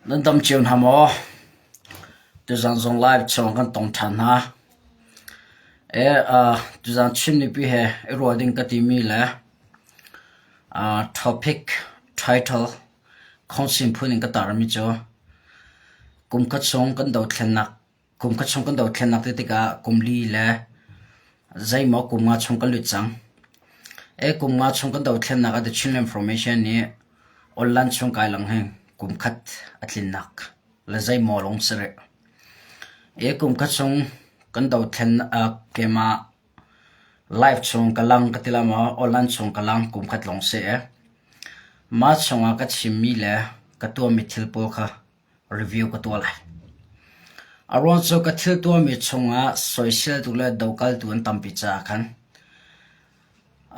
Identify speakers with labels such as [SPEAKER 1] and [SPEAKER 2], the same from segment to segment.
[SPEAKER 1] Nan dam cio hna maw? Tuzaan zong live chung kan tong ṭhan hna. E, uh, tuzaan Chin mipi he i ruah ding ka timi le uh, topic title khongsin phun in ka tarmi cu kum khat chung kan dothlennak kum khat chung kan dothlennak ti tikah kum li le zeimaw kum nga chung kan lut cang. E kum nga chung kan dothlennak ah The Chinland Information nih online chung kai lang hin kum khat a tlinnak le zeimaw lawng si rih. E kum khat chung kan dothlen keimah live chung ka lang ka ti la maw online chung ka lang kum khat lawng si e. Mah chungah ka chimmi le ka tuahmi thil pawl kha review ka tuah lai. A ruang cu ka thil tuahmi chungah soiseltu le dokaltu an tampi caah khan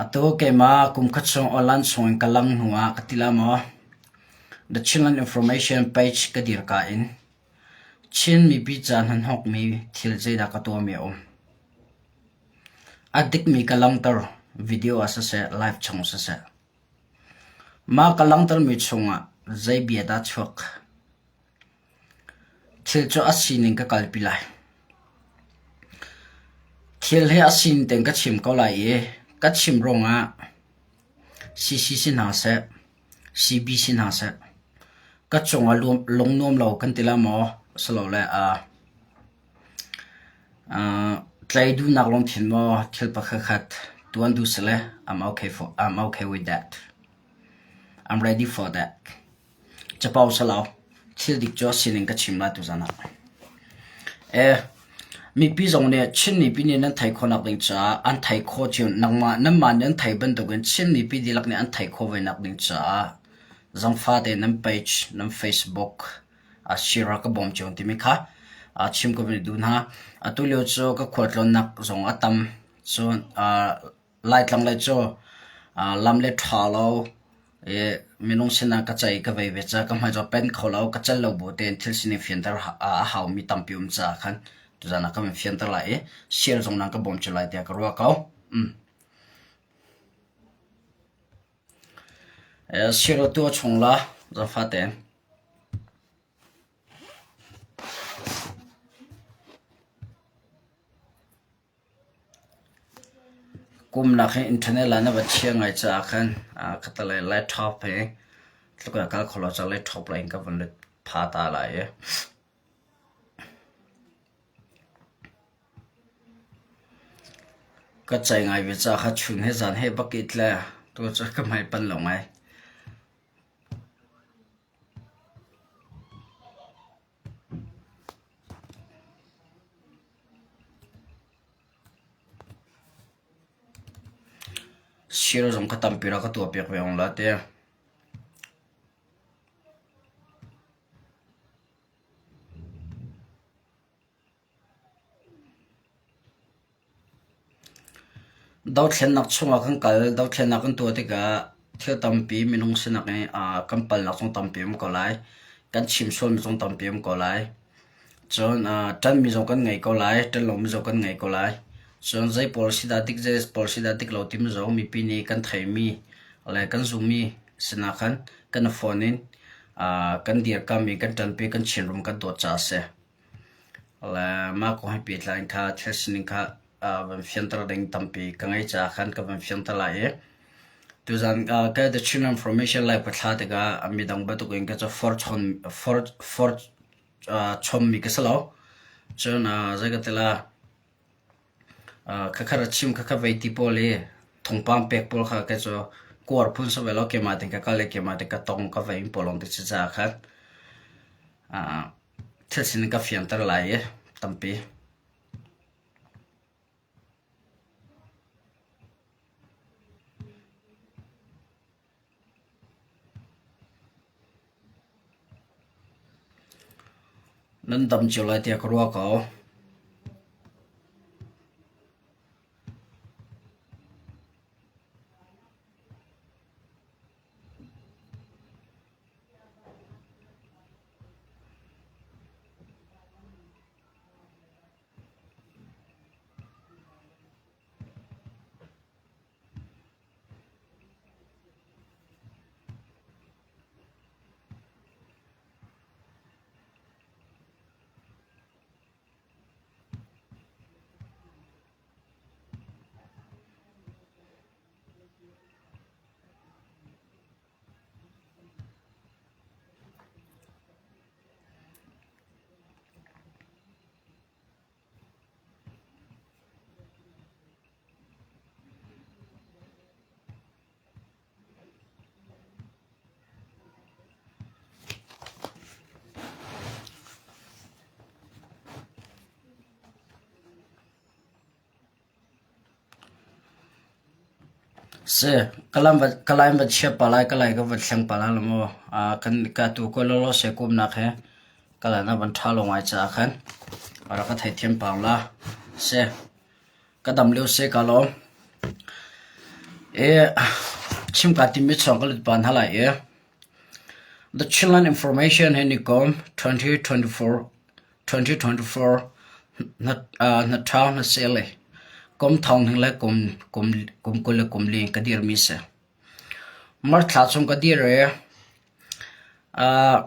[SPEAKER 1] atu keimah kum khat chung online chungin ka lang hnu ah ka ti la maw The Chinland Information page ka dir ka in Chin mipi ca hnahnawkmi thil zeidah ka tuahmi a um. A dikmi ka langhter video ah siseh live chung siseh. Mah ka langhtermi chungah zei bia dah chuak? Thil cu a sining ka kalpi lai. Thil hi a sining tein ka chim ko lai i ka chim ruangah CC si hna seh, CB si hna seh, ka cungah lungnuam lo kan ti lai maw? Silole uh, Tlai duhnak lungthin maw thil pakhatkhat tuan duh sile I'm okay for I'm okay with that. I'm ready for that. Capo salo thil dik cu a sining ka chim lai tuzan ah. Eh, mipi zong nih Chin mipi nih nan thei khawhnak ding caah an thei khawh cio nangmah nanmah nih an thei bantukin Chin mipi dihlak nih an thei khawh ve nak ding caah zangfa tein nan page nan Facebook sir a ka bawm cio timi kha chim ka van i duh hna. Atu lio cu ka khualtlawnnak zong a tam. Cun Laitlang lei cu lam le ṭha lo i minung sinah ka cei ka vei ve caah ka hmai cu a pen kho lo, ka cel lo bu tein thil sining fianter a haumi tampi um caah khan tuzaan ah ka van fianter lai i share zong nan ka bawm cio lai tiah ka ruah ko. Mm. Share tu a chung la zafate. Kumnak hi internet la na va chia ngai caah khan khatalei laptop hi tluk in a kal kho lo caah laptop lei in ka van lut pha ta lai i. Ka cei ngai ve caah kha chun he zan he bak i tle tu cu ka hmai pan lo ngai. Sir zong kha tampi rak ka tuahpiak ve ung la ti. Dothlennak chungah kan kal. Dothlennak kan tuah tikah thil tampi minung sinak i kan palnak zong tampi a um ko lai. Kan chim sualmi zong tampi a um ko lai. Cun ṭanmi zong kan ngei ko lai, ṭan lomi zong kan ngei ko lai. Cun zei pawl si dah dik, zei pawl si dah dik lo timi zong mipi nih kan theimi le kan zummi sinah khan kan i fawn in kan dirkamh i kan ṭanpi, kan chinrum kan dawt caah a si. Le mah kong he pehtlai in kha thil sining kha van fianter ding tampi ka ngei caah khan ka van fianter lai i tuzan ka The Chin Information Live ka thla tikah midang bantukin ka cu for chon for for chommi ka si lo. Cun zei ka ti la Khakha ra chim khakha vei ti pawl i thawngpang pek pawl kha kei cu kuar phun si ve lo keimah tein ka kal i keimah tein ka tong ka vei pawl lawng te si caah khan thil sining ka fianter lai i tampi. Nan dam cio lai tiah ka ruah ko. Si, ka lam va ka lain va chia pa lai, ka lai ka va thleng pa lai lo maw? Ah, kan ka tu ko lawlaw se kumnak he ka lan a van ṭha lo ngai caah khan rak ka theithiam pah la. Si, ka dam lio si ka lawm. E, chim ka timmi chung ka lut pa hna lai i The Chinland Information hi nikum 2024 2024 hnaṭha hnaseh le kum thong hning le kum kum kum 20 le kum li ka dirmi si. March thla chung ka dir i uh,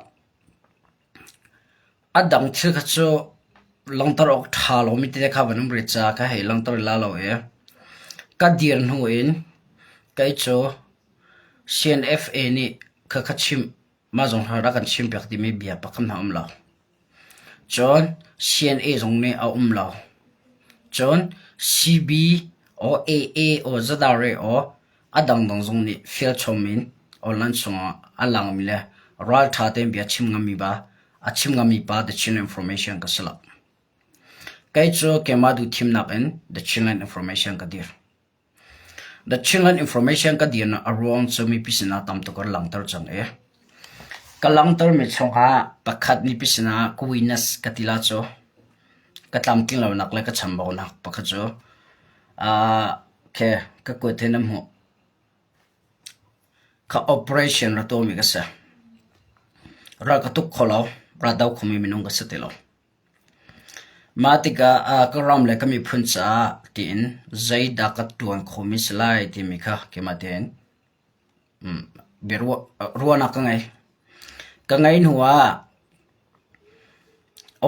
[SPEAKER 1] a dang thil kha cu langhter awk ṭha lomi tete kha van um rih caah ka hei langhter la lo i ka dir hnu in kei cu CNFA nih kha kha chimh mah zong kha rak kan chimpiak timi bia pakhat hmanh a um lo. Cun CNA zong nih a um lo. Cun CB or AA or ZRA or a dangdang zong nih fialchom in online chungah a langmi le ralṭha tein bia chim ngammi ba a chim ngammi pa The Chinland Information ka si lo. Kei cu keimah duh thimnak in The Chinland Information ka dir. The Chinland Information ka dirnak a ruang cu mipi sinah tam tuk an langhter cang i ka langhtermi chungah pakhat mipi sinah ka witness ka ti la cu ka tlamtling lonak le ka chambaunak pakhat cu uh, okay, ka kut hin na hmuh. Ka operation ra tuahmi ka si. Ral ka tuk kho lo, ral do khomi minung ka si ti lo. Mah tikah ka ram le ka miphun caah tiin zeidah ka ṭuan khawhmi si lai timi kha keimah tein ruahnak ka ngei. Ka ngeih hnuah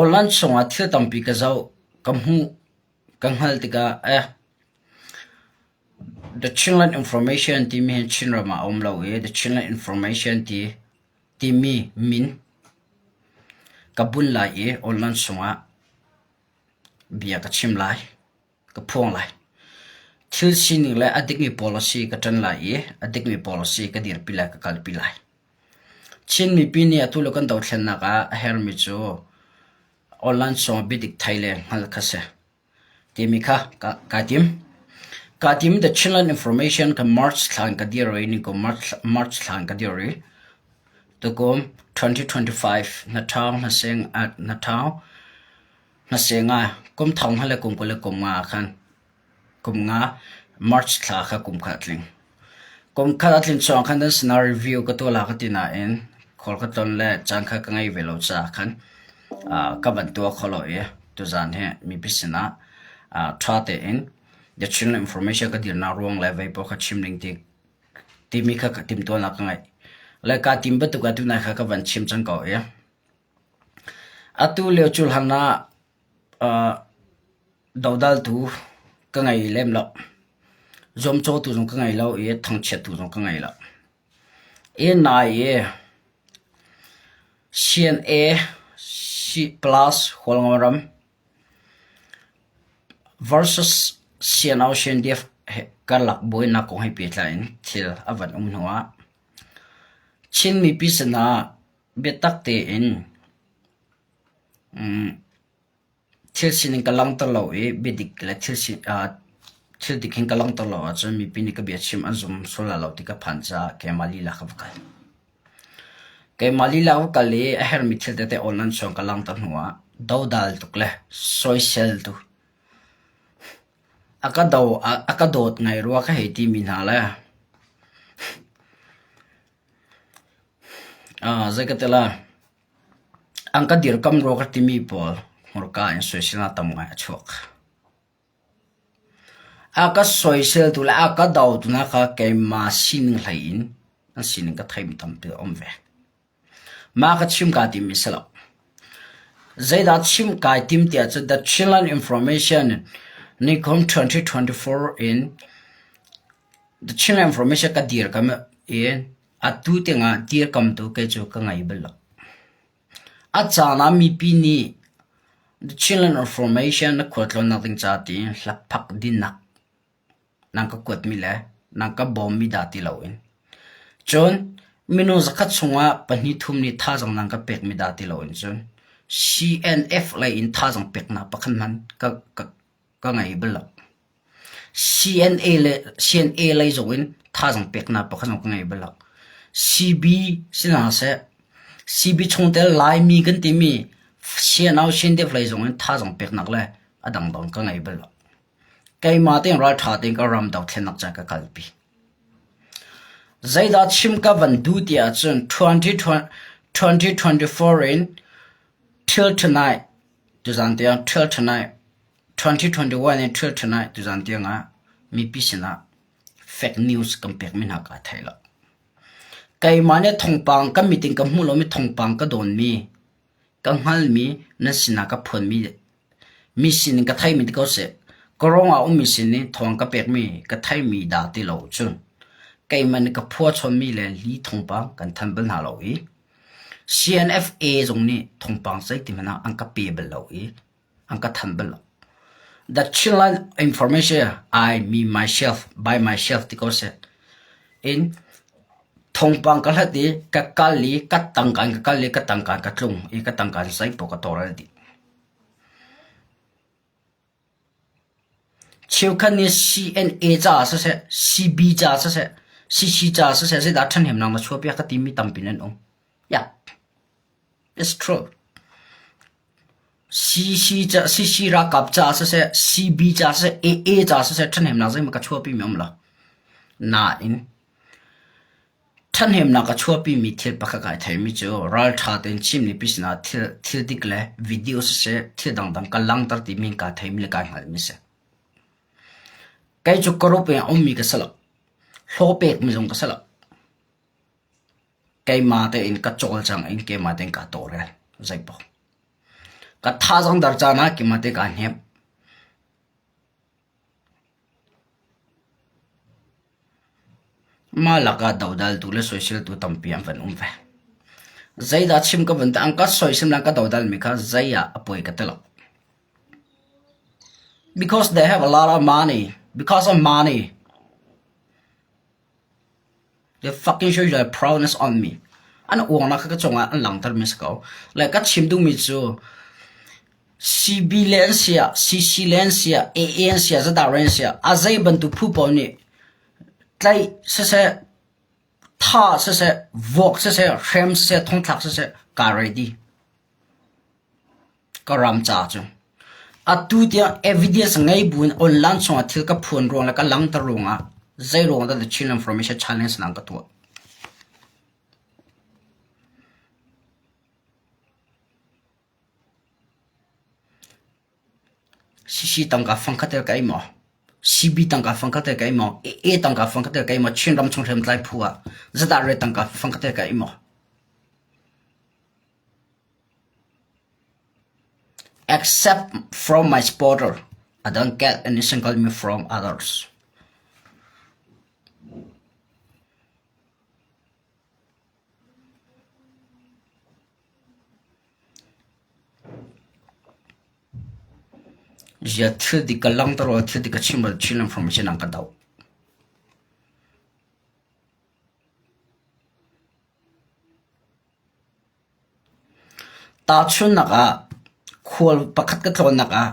[SPEAKER 1] online chungah thil tampi ka zoh, ka hmuh, ka hngalh tikah eh The Chinland Information timi hi Chinram ah a um lo i The Chinland Information ti timi min ka bunh lai i online chungah bia ka chim lai, ka phuang lai. Thil sining le a dikmi policy ka ṭan lai i a dikmi policy ka dirpi lai, ka kalpi lai. Chin mipi nih atu le kan dothlennak ah a herhmi cu online chungah biadik thei le hngalh kha si. Timi kha kaa tim. Kaa tim The Chinland Information ka March thla in ka dir i nikum March, March thla in ka dir i tukum 2025 na ṭhawng na seng na ṭhawng na seng ah kum thong hna le kum 20 le kum nga ah khan kum nga March thla kha kum khat a tling. Kum khat a tlin chung khan nan sinah review ka tuah la ka ti nain khual ka tlon le caan kha ka ngei ve lo caah khan ka van tuah kho lo i tuzaan hi mipi sinah ṭha tein the Chinland information ka dirnak ruang le vei pawl kha chim ding ti timi kha ka timhtuahnak ka ngeih. Le kaa tim bantuk ah tunai kha ka van chim cang ko i atu lio cu hlan ah Dodaltu ka ngei lem lo. Zuamcawhtu zong ka ngei lo i thangchiattu zong ka ngei lo. I nai i CNA C plus Hualngoram versus CNO CNDF karlak buainak kong he pehtlai in thil a van um hnu ah Chin mipi sinah biatak tein Thil sining ka langhter lo i biadik le thil dik hin ka langhter lo ahcun mipi nih ka biachim an zum sual lai lo ti ka phan caah keimah lila ka va kal. Keimah lila ka va kal i a herhmi thil tete online chung ka langhter hnu ah dodal tuk le soisel tu a ka do a ka dawt ngai rua ka hei timi hna le zei ka ti lai. An ka dirkamh rua ka timi pawl hmurka in soiselnak tam ngai a chuak. A ka soiseltu le a ka dotu hna kha keimah sining hlei in an sining ka theimi tampi a um ve. Mah ka chim kaa timmi si lo. Zeidah chim kai tim tiah cun The Chinland Information Nikum 2024 in The Chinland Information ka dirkamh i Atu tiangah dirkamtu kei cu ka ngei bal lo. A caan ah mipi nih The Chinland Reformation na khualtlawnnak ding ca tiin hlaphak dinnak nan ka kuatmi le nan ka bawmmi dah ti loin cun minung zakhat chungah pahnih thum nih thazaang nan ka pekmi dah ti loin cun CNF lei in thazaang peknak pakhat hmanh ka, ka, ka ngei bal lo. CNA le CNA lei zong in thazaang peknak pakhat zong ka ngei bal lo. CB si hna seh, CB chungtel Laimi kan timi CNO CNDF lei zong in thazaang peknak le a dangdang ka ngei bal lo. Keimah tein ralṭha tein ka ram dothlennak ca ka kalpi. Zeidah chim ka van duh ti ahcun 2024 in till tonight tuzan tiang till tonight 2021 in till tonight tuzan tiang ah mipi sinah fake news kan pekmi hna kaa thei lo. Keimah nih thawngpang ka mit in ka hmuh lomi thawngpang ka dawnmi ka hngalmi nan sinah ka phuanmi Mi sinin ka theimi ti ko seh. Ka ruangah ummi sin i thawng ka pekmi ka theimi dah ti lo cun keimah nih ka phua chawnmi le li thawngpang kan thanh bal hna lo i CNFA zong nih thawngpang zeiti hmanh ah an ka pe bal lo i an ka thanh bal lo. The Chinland information I me myself by myself ti ko seh. In thawngpang ka hlat i ka kal i ka tangka in ka kal i ka tangka in ka tlung i ka tangka in zeipaoh ka tawlrel dih. Cheukhat nih CNA caah siseh, CB caah siseh, CC caah siseh zeidah ṭhahnemnak na chuahpiak ka timi tampi nan um. Yeah, it's true. CC ca CC ralkap caah siseh, CB caah siseh, AA caah siseh ṭhahnemnak zeihmanh ka chuahpimi a um lo. Nain Ṭhahnemnak a chuahpimi thil pakhat kai theimi cu ralṭha tein Chin mipi sinah thil, thil dik le video siseh thil dangdang ka langhter timi in kaa theimi le kaa hngalhmi a si. Kei cu ka rup in a ummi ka si lo. Hlaw pekmi zong ka si lo. Keimah tein ka cawlcang in keimah tein kaa tawlrel. Zeipaoh. Ka thazaang dar caan ah keimah tein kaa hnem. Mah lakah dodaltu le soiseltu tampi an van um ve. Zeidah chim ka vun ti, an ka soisel le an ka dodalmi kha zei ah a poi ka ti lo. Because they have a lot of money. Because of money. They fucking show their proudness on me. An uangnak kha ka cungah an langhtermi si ko. Le ka chim duhmi cu CB le an si ah, CC le an si ah, AA an si ah, zadah an si ah, a zei bantuk phu paoh nih tlaih siseh, thah siseh, vuak siseh, hrem siseh, thongthlak siseh, kaa ready. Ka ram ca cu. Atu tiang evidence ngei buin online chungah thil ka phuan ruang le ka langhter ruangah zei ruang dah The Chin Information Challenge nang ka tuah. CC tangka fangkhat tel ka ei maw? CB tangka fangkhat tel ka ei maw? AA tangka fangkhat tel ka ei maw? Chin ram chung hriamtlai phu ah zadah re tangka fangkhat tel ka ei maw? Except from my supporter, I don't get any single email from others. Zia thil dik ka langhter or thil dik ka chim or Chin information an ka doh. Tahchunhnak ah, khual pakhat ka tlawnnak ah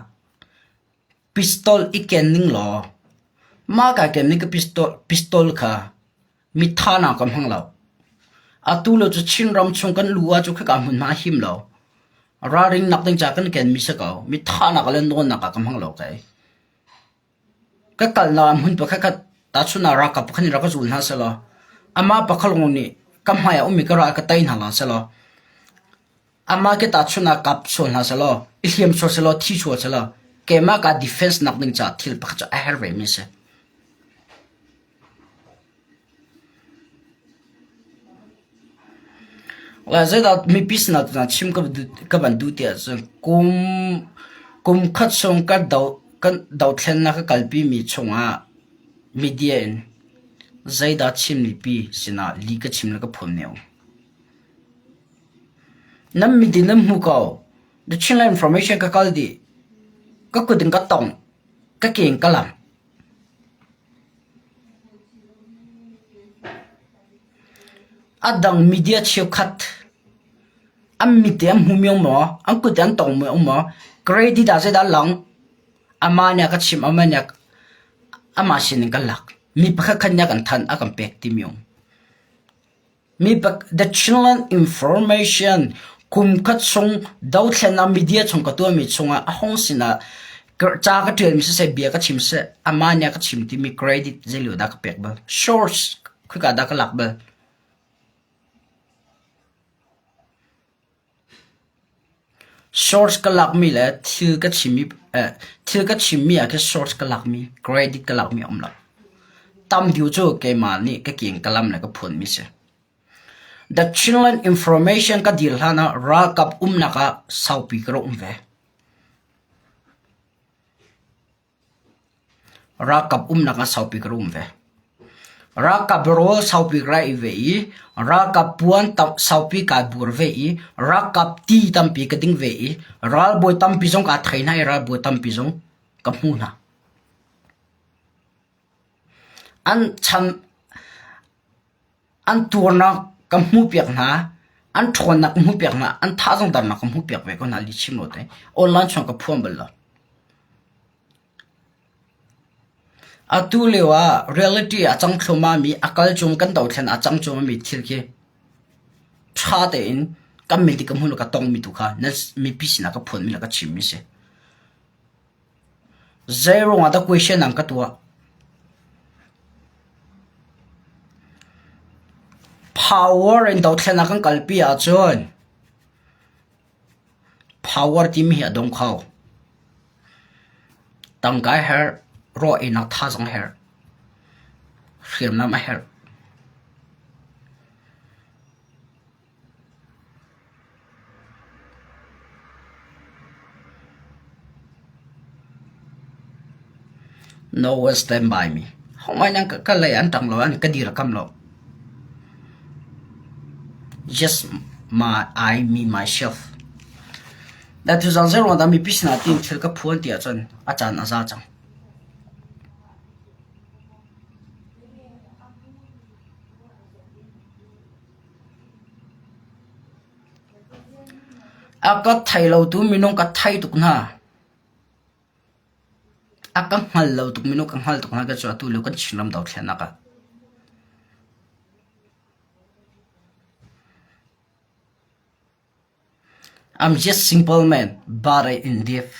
[SPEAKER 1] pistol i ken ning law mah kaa ken ning ka pistol kha mitha nak ka hmang lo. Atu lio cu Chinram chung kan lu ah cu khika hmunhma a him lo. Ralring nak ding ca kan kenmi si ko. Mitha nak le nawnnak ah ka hmang lo kei. Ka kalnak hmun pakhatkhat tahchunh ah ralkap pakhat nih rak ka zul hna sehlaw amah pakhat lawng nih ka hmai ah ummi ka ral ka tei hna la sehlaw amah ke tahchunh ah kap sual hna sehlaw i hliam sual sehlaw thi sual sehlaw keimah kaa defense nak ding caah thil pakhat cu a herh vemi a si. Zeidah mipi sinah tuzaan chim ka van duh ti ahcun kum kum khat chung kan doh kan dothlennak ka kalpimi chungah media in zeidah chim mipi sinah li ka chim le ka phuan ne u. Nan media nan hmu ko. The Chinland information ka kal dih. Ka kut in ka tongh. Ka ke in ka lam. A dang media cheukhat an mit i an hmumi um maw, an kut i an tongmi um maw, credit ah zeidah a lang? Amah nih a ka chimh, amah nih a. Amah sinin kan lak. Mi pakhat khat nih a kan thanh, a kan pek timi um. Mi pak The Chinland Information kum khat chung dothlennak media chung ka tuahmi chungah a hong sinah ca ka ṭialmi siseh bia ka chim seh amah nih a ka chim timi credit zeilio dah ka pek bal. Source khika dah ka lak bal. Source ka lakmi le thil ka chimmi thil ka chimmi ah khin source ka lakmi credit ka lakmi a um lo. Tam deuh cu keimah nih ka king ka lam le ka phuanmi si. The Chinland Information ka dir hlan ah ralkap umnak ah saupi ka rak um ve. Ralkap umnak ah saupi ka rum ve. Ralkap rawl saupi ka ra ve i ralkap puan saupi kai bur ve i ralkap ti tampi ka ding ve i ralbawi tampi zong kaa thei hna i ralbawi tampi zong ka hmu hna. An chan an tuarnak ka hmuhpiak hna, an ṭhawnnak ka hmuhpiak hna, an thazaang darnak ka hmuhpiak ve ko hna lihchim lo te. Online chung ka phuan bal lo. Atu lio ah reality a cang thluahmah mi, a kal cung kan dothlen a cang cuahmah mi thil khi ṭha tein kan mit i ka hmun ka tongmi tu kha na mipi sinah ka phuanmi le ka chimmi si. Zeiruang ah dah question an ka tuah? Power in dothlen ah kan kalpi ahcun power timi hi a dong kho. Tangka a herh, raw einak thazaang a herh, hriamnam a herh. No one stand by me. Homai nan ka lei an ṭang lo, an ka dir kam lo. Just my I, me, myself. Da tu zang zero da mi pisna tin thil ka phuan ti ahcun a caan a za cang. A ka thei lotu minung ka thei tuk hna. A ka hngal lo tuk minung ka hngal tuk hna ka cu atu lio kan Chinram dothlennak ah. I'm just simple man, but I in deep.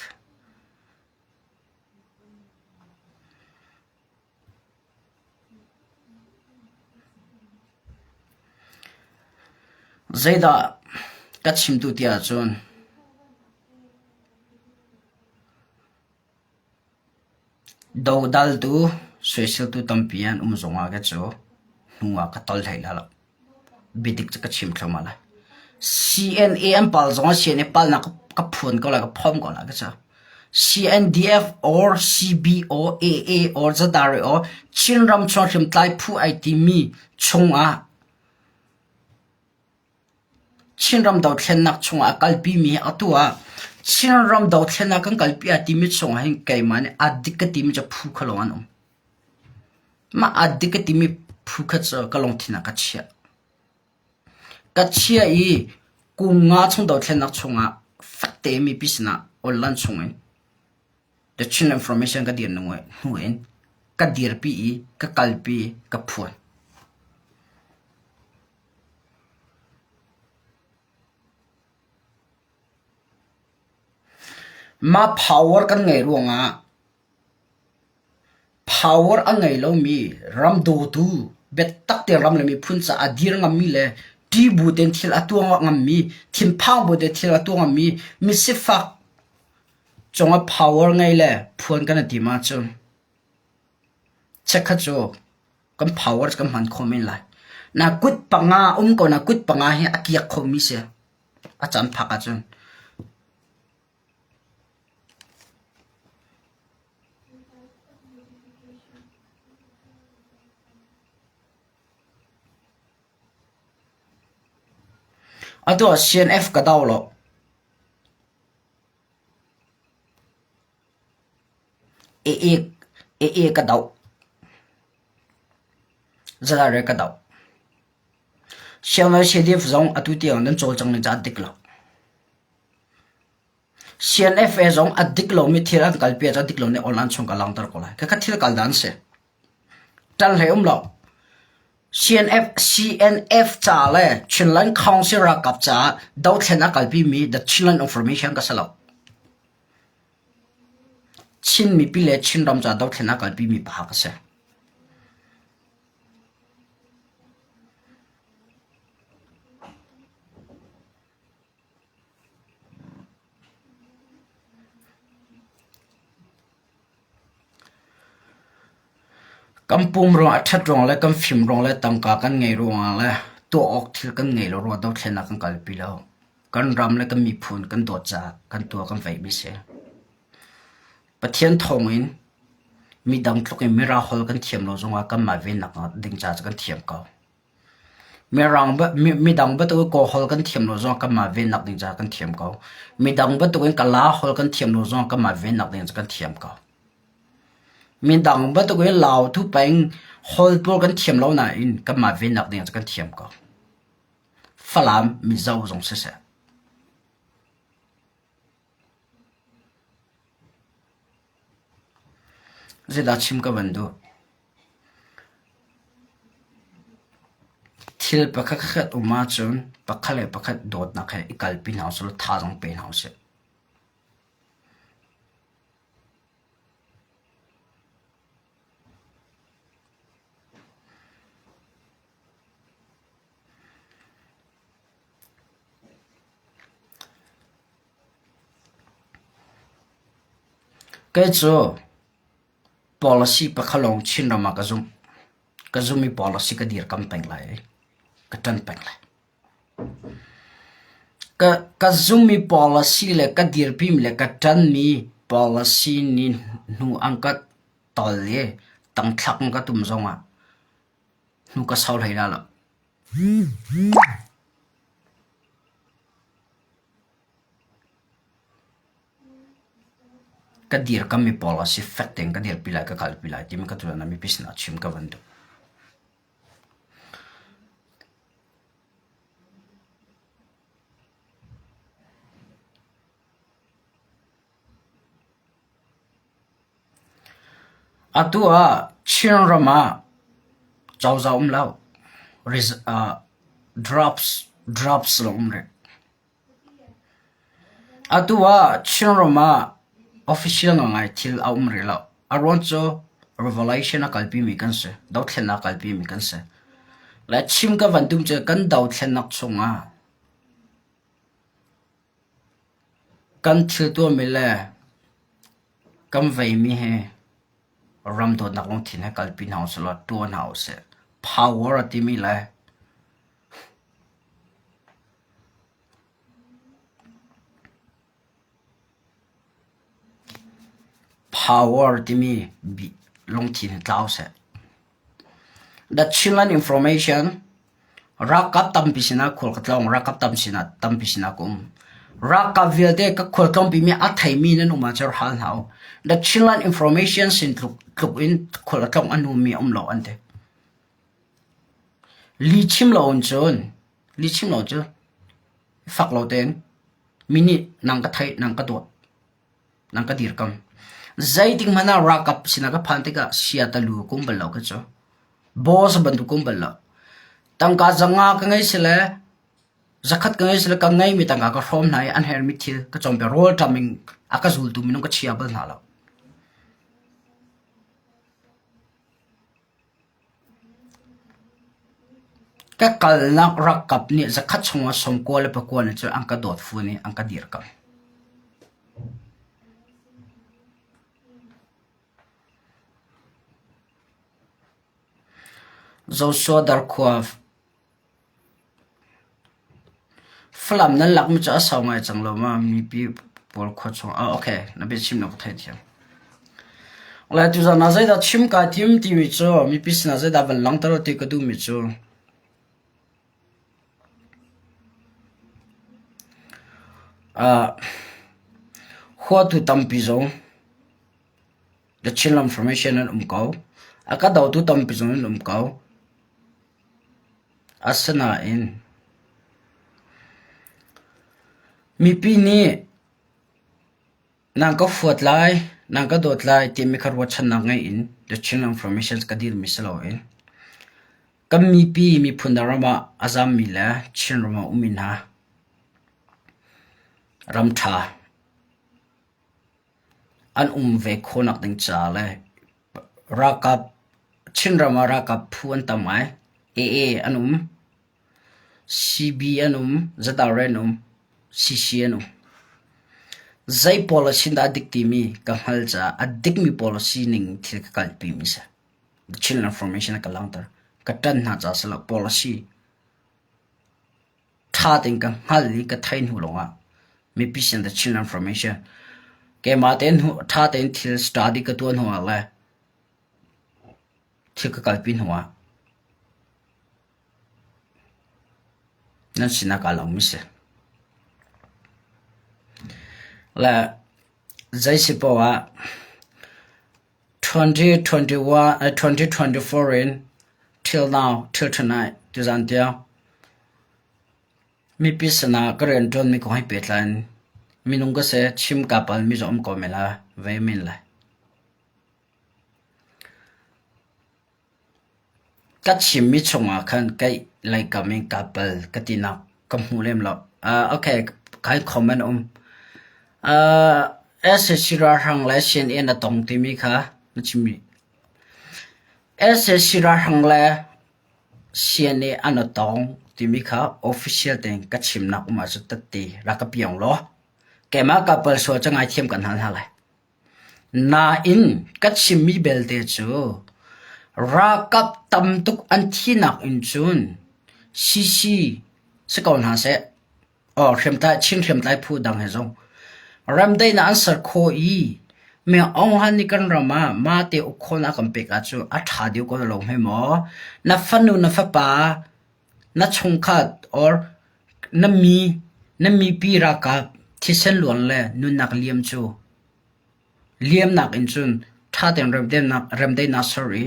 [SPEAKER 1] Zeidah ka chim duh ti ahcun dodaltu soiseltu tampi an um zongah ka cu hnu ah ka tol hlei lai lo. Biadik cu ka chim thluahmah lai. CNA an pal zongah CNA palnak ka phuan ko lai, ka phom ko lai ka ca. CNDF or CBO, AA or Zadari or Chinram chung hriamtlai phu ai timi chungah Chinram dothlennak chungah a kalpimi hi atu ah Chinram dothlennak kan kalpi a timi chungah hin keimah nih a dik ka timi cu phu kha lawng an um. Mah aa dik ka timi phu kha cu ka lungthin ah ka chiah. Ka chiah i kum nga chung dothlennak chungah fek tein mipi sinah online chungin the Chin Information ka dir hnu in ka dirpi i ka kalpi i ka phuan. Mah power kan ngeih ruangah Power a ngei lomi ram dawtu, biatak tein ram le miphun caah a dir ngammi le ṭih bu tein thil a tuah ngammi, thinphang bu tein thil a tuah ngammi, misifak cungah power ngei le phuan kan i tim ahcun chikkhat cu kan power cu kan hman khawh men lai. Na kut panga um ko na kut panga hi a kiak khomi si. A caan phak ahcun. Atu ah CNF ka do lo. AA ka doh. ZRA ka doh. Siangnawi CDF zong atu tiang nan cawlcang ning cu a dik lo. CNFA zong a dik lomi thil an kalpi ahcun a dik lomi online chung ka langhter ko lai. Khakha thil kal dan si. Ṭan hlei um lo. CNF, CNF ca le Chinland Council ralkap caah dothlen a kalpimi The Chinland Information ka si lo. Chin mipi le Chinram ca dothlen a kalpimi pa ka si. Kan pum ruangah a ṭhat ruang le kan fim ruang le tangka kan ngeih ruangah le tuah awk thil kan ngei lo ruangah dothlennak kan kalpi lo. Kan ram le kan miphun kan dawt caah kan tuah kan veihmi a si. Pathian thawngin midang tluk in mira holh kan thiam lo zongah kanmah vennak ding caah cu kan thiam ko. Mirang midang bantuk in Kawl holh kan thiam lo zongah kanmah vennak ding caah kan thiam ko. Midang bantuk in Kala holh kan thiam lo zongah kanmah vennak ding kan thiam ko. Midang bantuk in Lautu peng holh pawl kan thiam lo nain kanmah vennak ding kan thiam ko. Falam Mizo zong siseh. Zeidah chim ka van duh? Thil pakhatkhat um ahcun pakhat le pakhat dawtnak he i kalpi hna usih law thazaang pe hna usih. Kei cu policy pakhat lawng Chinram ah ka zumh. Ka zumh i policy ka dirkam peng lai i ka ṭan peng lai. Ka, ka zumh i policy le ka dirpimi le ka ṭanmi policy nih hnu an ka tol i tangthlak in ka tum zongah hnu ka sau hlei lai lo. Ka dirkammi pawl a si fek tein ka dirpi lai ka kalpi lai timi ka tuan ah mipi sinah chim ka van duh. Atu ah Chinram ah cozah um lo. Drops drops lawng um rih. Atu ah Chinram ah official ngaingai thil a um rih lo. A ruang cu revolution a kalpimi kan si. Dothlennak a kalpimi kan si. Le chim ka van tum cu kan dothlennak chungah Kan thil tuahmi le kan veimi hi ram dawtnak lungthin he kalpi hna usih law ṭuan hna usih. Power a timi le power timi lungthin hi tlau seh. The Chinland Information Ralkap tampi sinah khual ka tlawng, ralkap tam sinah tampi sinah ka um. Ralkap vialte ka khual tlawngpimi a theimi nan um ahcun hal hna u. The Chinland Information sin tluk, tluk in khual a tlawng a numi um lo an ti. Li chim lo in cun, li chim lo cu fak lo tein mi nih nang ka theih, nang ka dawt. Nang ka dirkam. Zeitik hmanh ah ralkap sinah ka phan tikah sia talu ka um bal lo kha cu. Boss bantuk ka um bal lo. Tangka zanga ka ngei sile zakhat ka ngei sile ka ngeimi tangka ka hrawm hna i an herhmi thil ka cawmpiak rawl ṭam in a ka zultu minung ka chia bal hna lo. Ka kalnak ralkap nih zakhat chungah 90 le pakua nih cun an ka dawt fun i an ka dirkamh. Joshua Darkhua Falam nan lakmi cu a sau ngai cang lo ma mipi pawl khua chung ah okay na biachim na ka theithiam. Lai tuzan ah zeidah chim kai tim timi cu mipi sinah zeidah van langhter ti ka duhmi cu uh, huatu tampi zong the Chinland Formation an um ko. A ka dotu tampi zong an um ko. Asinain mipi nih. Nang ka fuat lai, nang ka dawt lai timi kha ruahchannak ngei in the Chin Information ka dirmi si loin kan mipi miphun dang ram ah a zammi le Chin ram ah ummi hna ram ṭha an um ve khawhnak ding ca le ralkap Chinram ah ralkap phu an tam ngai. AA an um. CB an um. ZRA an um. CC an um. Zei policy dah a dik timi ka hngal caah a dikmi policy ning thil ka kalpimi si. Chin Information a ka langhter. Ka ṭan hna caah si lo policy Ṭha tein ka hngalh i ka theih hnu lawngah mipi sin the Chin Information keimah tein ṭha tein thil study ka tuah hnuah le thil ka kalpi hnuah nan sinah kaa lawmmi si. Le zei si paoh ah 2021, 2024 in till now, till tonight, tuzan tiang mipi sinah ka rianṭuanmi kong he pehtlai in minung ka si, chim kaa palmi zong um ko men lai, ve men lai. Ka chimmi chungah khan kai leikam in kaa pal ka tinak ka hmu lem lo. Uh, okay, kai comment um. Uh, SAC ralhrang le CNN a tong timi kha na chimmi. SAC ralhrang le CNA an a tong timi kha official tein ka chimnak um ahcun tatti rak ka piang law. Keimah ka pal sual cu ngaithiam kan hal hna lai. Nain ka chimmi belte cu ralkap tam tuk an thihnak in cun CC si ko hna seh, aw hriamtlai Chin hriamtlai phu dang he zong remdaihnak an ser khawh i Myo Aung Hlaing nih kan ram ah mahte uk khawhnak a kan pek ahcun a ṭha deuh ko lo hme maw? Na fanu na fapa na chungkhat or na mi na mipi ralkap thisen luan le nunnak liam cu liamnak in cun ṭha tein remdaihnak remdaihnak ser i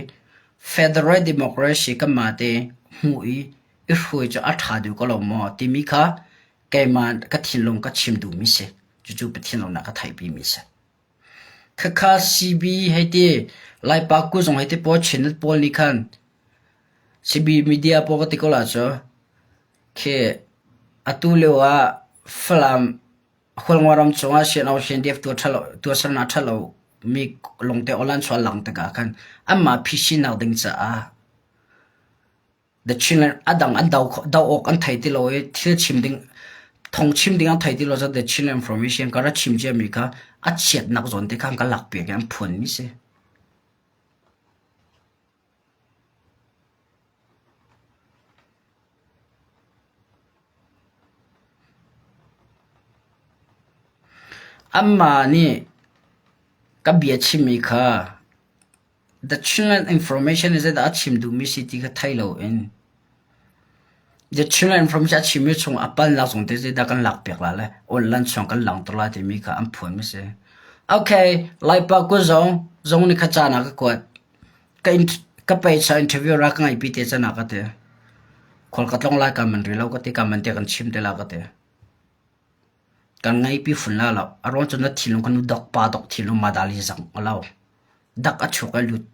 [SPEAKER 1] federal democracy kanmah te hmuh i i hruai cu a ṭha deuh ko lo maw timi kha keimah ka thinlung ka chim duhmi si. Cucu Pathian lawngnak ka theihpimi si. Khakha CB hei ti Laipa ku zong hei ti pawl Chinnet pawl nih khan CB media pawl ka ti ko la cu khi atu lio ah Falam Hualngo ram chungah CNO CNDF tuahsernak ṭha lo mi lungte awlan chuah lang tikah khan anmah phisinnak ding caah The Chinland a dang an do do awk an thei ti lo i thil chim ding thong chim ding an thei ti lo cu The Chinland Information ka ra chim ciami kha a chiatnak zawn te kha an ka lakpiak i an phuanmi si. Anmah nih ka bia chimmi kha The Chinland Information nih zeidah a chim duhmi si ti kha thei loin The Chinland Information a chimmi chung a palnak zong te zeidah kan lakpiak lai le online chung kan langhter lai timi kha an phuanmi si. Okay, Laipa kut zong zong nih kha caan ah ka kuat. Ka in ka pei interview ra ka ngaihpi te can ah ka ti. Khual ka tlong lai ka man ri lo ka ti ka man te kan chim te la ka ti. Kan ngaihpi fun la lo. A ruang cu na thinlung kha nu dok pa dok thinlung madali zang a lo. Dak a chuk a lut.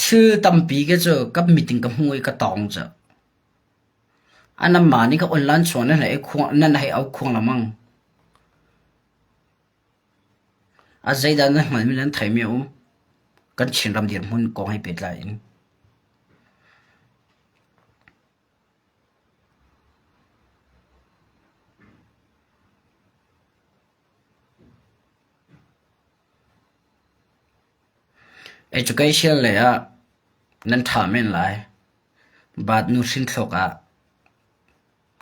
[SPEAKER 1] Thil tampi ke cu ka meeting ka hmu i ka tawng cu. Anamah nih ka online chuah nan hei khuang nan hei au khuang lengmang. A zeidah nan hngalmi nan theimi a um? Kan Chinram dirhmun kong he pehtlai in. Education lei ah nan ṭha men lai. Bat nu hrinthlok ah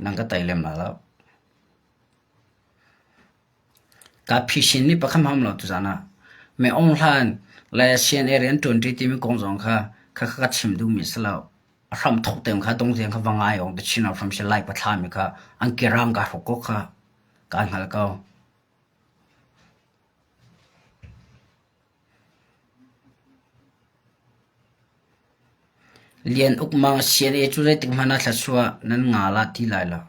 [SPEAKER 1] nan ka tei lem lai lo. Ka phisin mi pakhat hmang lo tuzan ah. Me ong hlan le CNA rian ṭuan ṭi timi kong zong kha kha ka chim duhmi si lo. A hram thok tein kha dongtiang kha va ngai ong the Chin from si lai pathla mi kha an kirang ka hruk ko kha ka hngal ko. Lian Uk Mang CNA cu zeitik hmanh ah thluachuah nan nga lah ti lai lo.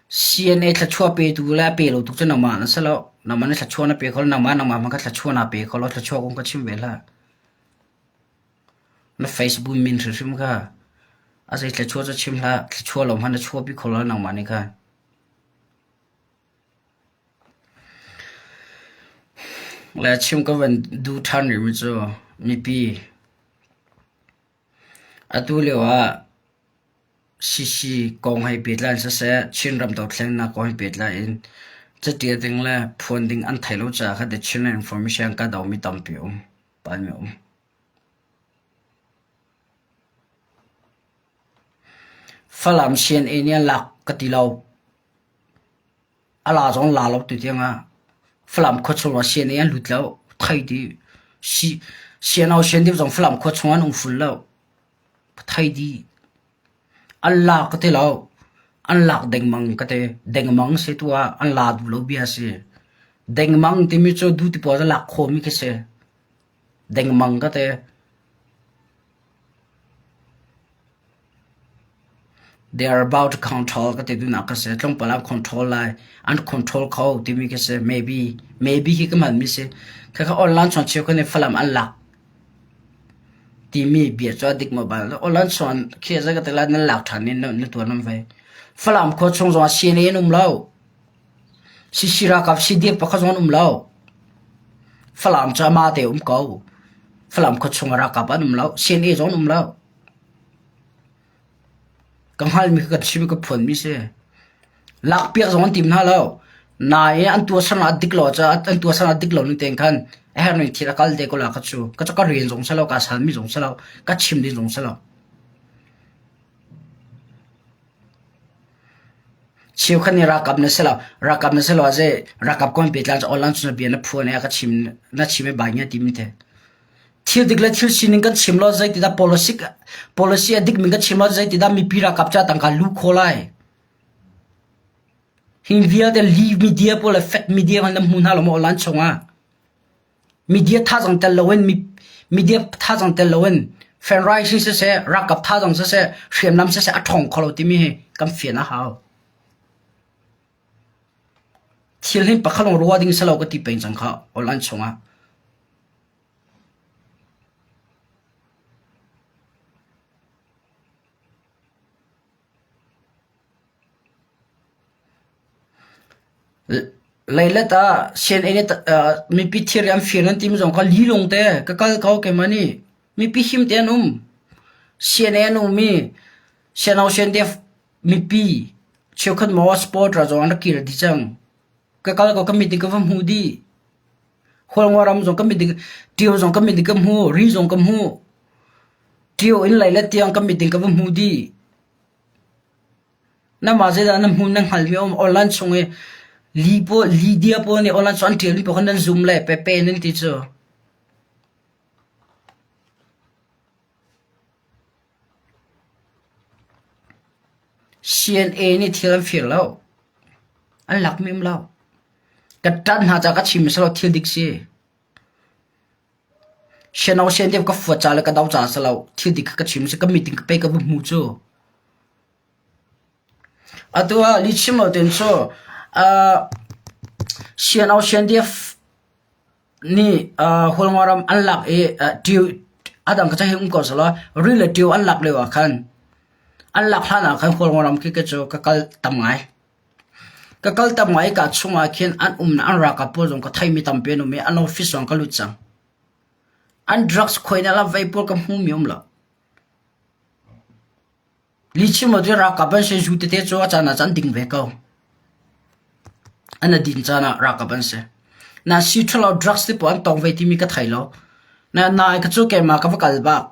[SPEAKER 1] CNA thluachuah petu le a pe lo tu cu nangmah na si lo. Nangmah nih thluachuah na pe kho lo. Nangmah nangmah hmanh kha thluachuah naa pe kho lo. Thluachuah kong ka chim ve hlah. Na Facebook min hrimhrim kha a zei thluachuah cu chim hlah. Thluachuah lo hmanh na chuahpi kho lo nangmah nih khan. Le chim ka van duh ṭhan rihmi cu mipi atu lio ah CC kong hei pehtlai in siseh, Chinram dothlennak kong hei pehtlai in catial ding le phuan ding an theih lo caah kha The Chinland Information ka domi tampi a um, palmi a um. Falam CNA nih an lak ka ti lo. A la zong la lo tu tiang ah Falam khua chung ah CNA an lut lo. Thei ti CNO CNDF zong Falam khua chung an um ful lo. Thei di. An la ka ti lo. An lak dengmang ka ti. Dengmang si tu ah an la duh lo bia si. Dengmang timi cu du ti pawl lak khawmi khi si. Dengmang ka ti. They are about to control ka ti duhnak ka si. Tlawmpal an control lai. An control kho timi ka si. Maybe. Maybe hi ka hmanmi si. Khakha online chuan cheu khan Falam an lak timi bia cu a dik maw bal. Online chuan khi zai ka ti lai nan lak ṭhan in na tuan nan vei. Falam khua chung zong ah CNA an um lo. CC ralkap CDF pakhat zong an um lo. Falam cu amah te um ko. Falam khua chung ah ralkap an um lo. CNA zong an um lo. Ka hngalmi kha ka chim i ka phuanmi si. Lakpiak zong an tim hna lo. Nain an tuahsernak a dik lo caah an tuahsernak a dik lo ning tein khan a herhning thil a kal te ko la kha cu. Ka cu ka rian zong si lo, kaa sanmi zong si lo, ka chim ding zong si lo. Cheukhat nih ralkap na si lo, ralkap na si lo ah zei ralkap kong pehtlai cu online cun bia na phuan i a ka chim na chim i bai ngia timi te. Thil dik le thil sining kan chim lo zeitidah policy policy a dikmi kan chim lo zeitidah mipi ralkap ca tangka lu kho lai. Hi vialte li media pawl le fake media kan hmu hna lo maw online chungah. Media thazang tel loin media thazang tel loin fundraising siseh ralkap thazang siseh hriamnam siseh a ṭhawng kho lo timi hi kan fian a hau. Thil hi pakhat lawng ruah ding si lo ka ti peng cang kha online chungah. Leilet ah CNA nih mipi thilri an fir nan timi zong kha lilung te ka kal ko keimah nih mipi him te an um. CNA an um i CNO CNDF mipi cheukhat maw supporter zong an rak kir dih cang. Ka kal ko ka mit in ka va hmuh dih. Hualngo ram zong ka mit in Ṭio zong ka mit in ka hmu, Ri zong ka hmu. Ṭio in leilet tiang ka mit in ka va hmuh dih. Nangmah zeidah na hmu na hngalmi a um online chung i li pawl Lydia pawl nih online cu an ṭialmi pawl kha nan zum le pepe nan ti cu. CNA nih thil an fir lo. An lakmi um lo. Ka ṭanh hna caah ka chim si lo thil dik si. Siano sian ka fuat ca le ka do ca si lo. Thil dik kha ka chim si ka meeting ka pe ka va hmu cu. Atu ah lihchim lo tein cu uh, CNO CNDF nih uh, Hualngo ram an lak i uh, ṭio a dang ka cahi um ko selaw ri le ṭio an lak lio ah khan an lak hlan ah khan Hualngo ram khi ka cu ka kal tam ngai. Ka kal tam ngai ka chungah khin an umnak an ralkap pawl zong ka theimi tampi an um i an office zong ka lut cang. An drugs khuainak le vei pawl ka hmumi um lo. Lihchim lo cu ralkap an si, zu tete cu a caan ah cun an ding ve ko. An a din caan ah ralkap an si. Na si ṭhalo drugs te pawl an tong ve timi ka thei lo. Na nai ka cu keimah ka va kal bak.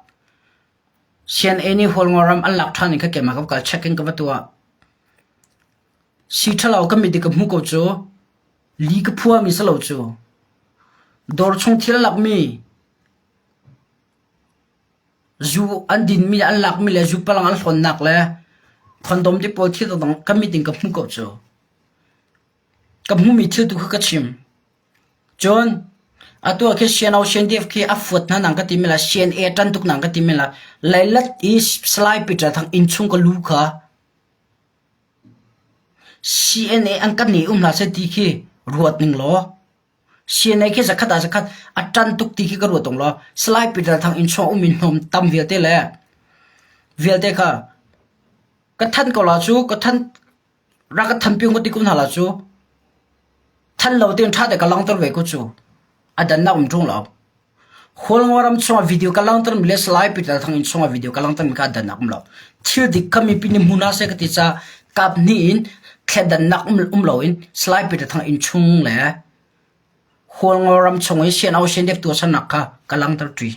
[SPEAKER 1] CNA nih Hualngo ram an lak ṭhan in kha keimah ka va kal check in ka va tuah. Si ṭhalo ka mit i ka hmu ko cu li ka phuami si lo cu. Dawr chung thil lakmi Zu an dinmi le an lakmi le zu palang an hlawnnak le condom te pawl thil dangdang ka mit in ka hmuh ko cu. Ka hmuhmi thil tu kha ka chim. Cun. Atu ah khi CNO CNDF khi a fuat hna nang ka ti mi la CNA ṭan tuk nang ka ti mi la Leilet i Salai Peter Thang innchung ka lu kha CNA an kan nih um hlah seh ti khi ruat ning law CNA khi zakhat ah zakhat a ṭan tuk ti khi ka ruat tung law Salai Peter Thang innchung um in hnawm tam vialte le vialte kha ka than ko la cu ka than rak ka than piung ka ti ko hna la cu than lo tein ṭha te ka langhter ve ko cu a dannak um ṭung lo Hualngo ram chungah video ka langhter mi le Salai Peter Thang inn chungah video ka langhter mi kha a dannak um lo thil dik kha mipi nih hmu hna seh ka ti caah kap hnih in thleidannak um, um loin Salai Peter Thang inn chung le Hualngo ram chung i CNO CNDF tuahsernak kha ka langhter ṭi.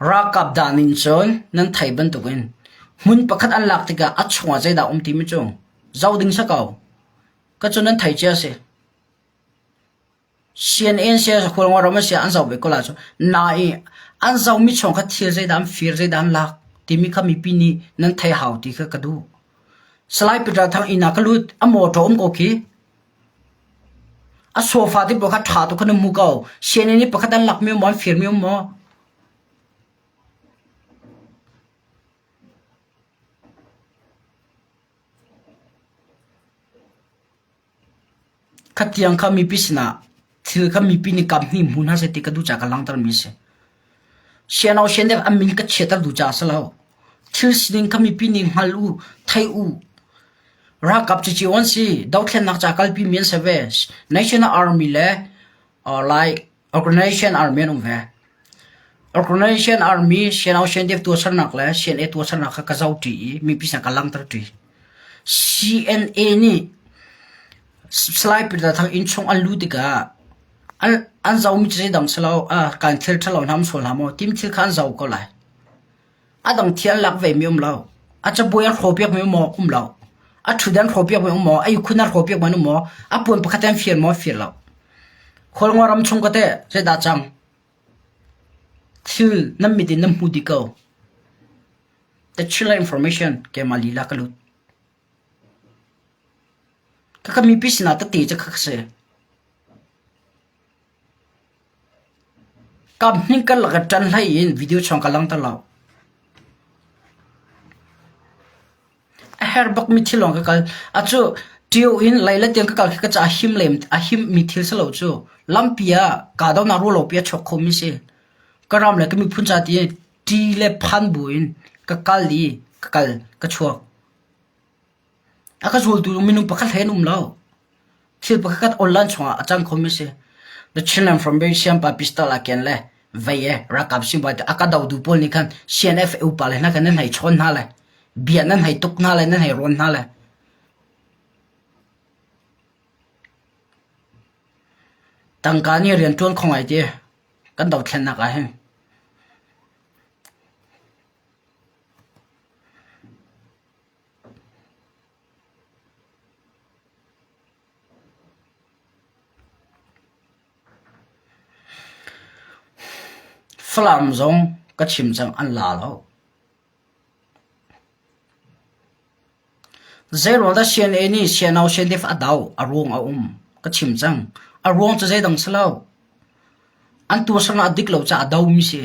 [SPEAKER 1] Ralkap dan in cun nan theih bantukin hmun pakhat an lak tikah a chungah zeidah a um timi cu zoh ding si ko. Ka cu nan thei cia si. CNN sia Hualngo ram a si an zoh ve ko lai cu. Nain an zohmi chung kha thil zeidah an fir zeidah an lak timi kha mipi nih nan thei hau ti kha ka duh. Salai Peter Thang inn ah ka lut a mawṭaw um ko khi. A sofa te pawl kha ṭha tuk khan an hmu ko. CNN nih pakhat an lakmi um maw, an firmi um maw? Khatiang kha mipi sinah thil kha mipi nih kam hnih hmu hna seh ti ka duh caah ka langhtermi a si. Siano sian deuh an min ka chiatter duh caah a si lo. Thil sining kha mipi nih hngal u, thei u. Ralkap cicio an si. Dothlennak ca kalpi mi an si ve. National Army le uh, like Organization Army an um ve. Organization Army CNO CNDF tuahsernak le CNA tuahsernak kha ka zohṭi i mipi sin ka langhter ṭi. CNA nih Salai Peter Thang innchung an luh tikah an, an zohmi cu zeidang si lo, ah, kan thil ṭhalo hna um sual hna maw, tim thil kha an zoh ko lai. A dang thil an lak vemi um lo. A cabuai an hrawhpiakmi um maw? Um lo. A ṭhutdan an hrawhpiakmi um maw? A ihkhun an hrawhpiakmi an um maw? A puan pakhat an fir maw? Fir lo. Khualngo ram chung ka teh zeidah cang? Thil nan mit in nan hmu dih ko. The Chile information keimah lila ka lut. Khakha mipi sinah tete cu kha ka si. Kaphnih karlak ah ṭan hlei in video chung ka langhter lo. A herh bakmi thil lawng ka kal. Acu ṭio in lei le tiang ka kal khi ka caah him lem a himmi thil si lo cu. Lampi ah kahdohnak ruahlopi a chuak khomi si. Ka ram le ka miphun ca ti ṭi le phan buin ka kal i ka kal ka chuak. A ka zultu minung pakhat hlei an um lo. Thil pakhatkhat online chungah a cang khomi a si. The Chinland from Siampa pistol a ken le vei e ralkap siangbawi te a ka dotu pawl nih khan CNF upa le hna khan nan hei chawn hna le bia nan hei tuk hna le nan hei rawn hna le tangka nih rian ṭuan kho ngai ti kan dothlennak ah hin. Falam zong ka chim cang an la lo. Zeiruang dah CNA nih CNO CNDF a do? A ruang a um. Ka chim cang. A ruang cu zeidang si lo. An tuahsernak a dik lo caah a domi si.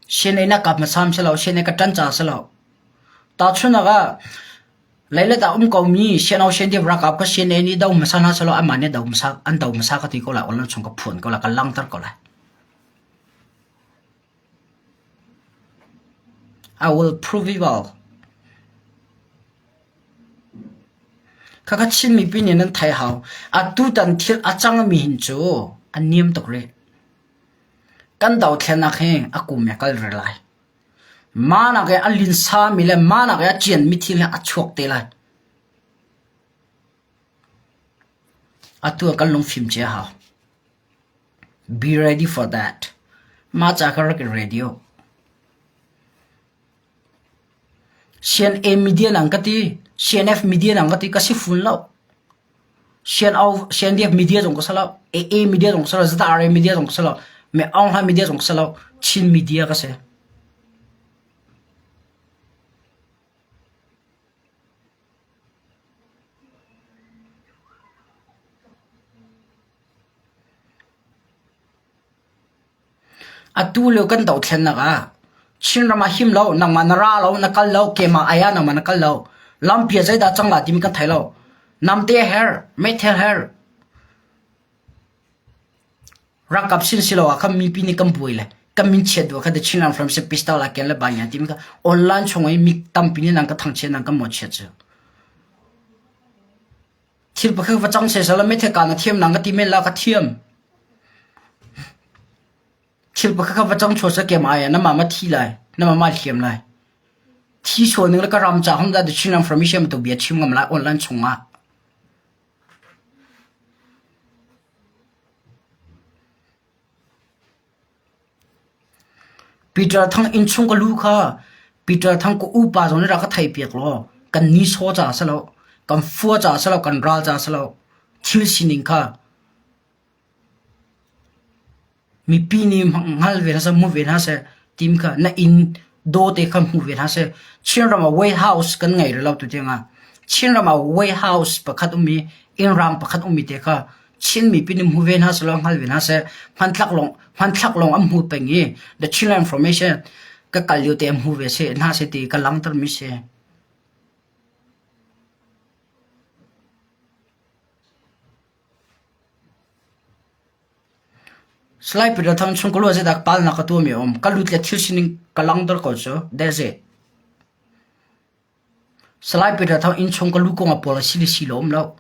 [SPEAKER 1] CNA na kap hmasa si lo. CNA ka ṭan caah si lo. Tahchunhnak ah, leilet ah um komi CNO CNDF ralkap ka CNA nih do hmasa hna selaw anmah nih do hmasa an do hmasa ka ti ko lai online chung ka phuan ko lai ka langhter ko lai. I will prove it all. Khakha Chin mipi nih nan thei hau. Atutan thil a cangmi hin cu a niam tuk rih. Kan dothlennak hi a kum he kal rih lai. Mah he a linsami le mah he a cianmi thil hi a chuak te lai. Atu ah kan lungfim cia hau. Be ready for that. Mah ca kha rak i ready u. CNA media nang ka ti, CNF media nang ka ti, ka si fun lo. CNO, CNDF media zong ka si lo, AA media zong ka si lo, ZRA media zong ka si lo, me Aung Hlaing media zong ka si lo, Chin media ka si. Atu lio kan dothlennak ah Chinram ah him lo, nangmah na ra lo, na kal lo, keimah ai ah nangmah na kal lo. Lampi ah zeidah cang la timi kan thei lo. Namte a herh, meithal herh. Ralkap sin si lo ah khan mipi nih kan buai le kan min chiat duh ah khan The Chinland Front sin pistol a ken le banya timi kha online chung i mi tampi nih nan ka thangchiat nan ka mawchiat cu. Thil pakhat va cang sesel la meithal ka na thiam nang ka ti men la ka thiam. Thil pakhat kha va cang chuah sa kem ai na mama thi lai na mama hliam lai. Thi sual ning le ka ram ca hong da The Chinland Front mission tu bia chim ngam lai online chung ah. Peter Thang innchung ka lu kha Peter Thang ka upa zong nih rak ka theihpiak law kan nihsawh caah si lo, kan fua caah si lo, kan ral caah si lo, thil sining kha mipi nih hngal ve hna seh, hmu ve hna seh timi kha na inn dawte kha hmu ve hna seh. Chinram ah White House kan ngei rih lo tu tiangah. Chinram ah White House pakhat um i innrang pakhat ummi te kha Chin mipi nih hmu ve hna seh law hngal ve hna seh. Hmanthlak lawng hmanthlak lawng an hmu peng i The Chinland Information ka kal lio te an hmu ve seh hna seh ti ka langhter mi si. Salai Peter Thang chung ka luat zeidah palnak ka tuahmi a um. Ka lut le thil sining ka langhter ko cu. That's it. Salai Peter Thang innchung ka lu kong ah pawl a si le si lo um lo.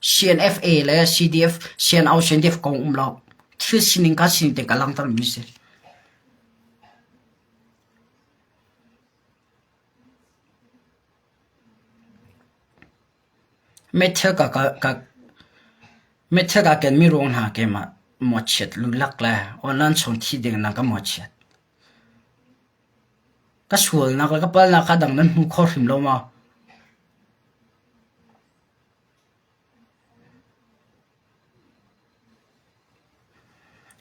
[SPEAKER 1] CNFA le CDF, CNO, CNDF kong um lo. Thil sining ka sining te ka langhter mi si. Meithal ka ka meithal ka kenmi ruang hna keimah mawchiat lulak le online chung thi ding na ka mawchiat. Ka sualnak le ka palnak kha dang nan hmu kho hrim lo maw?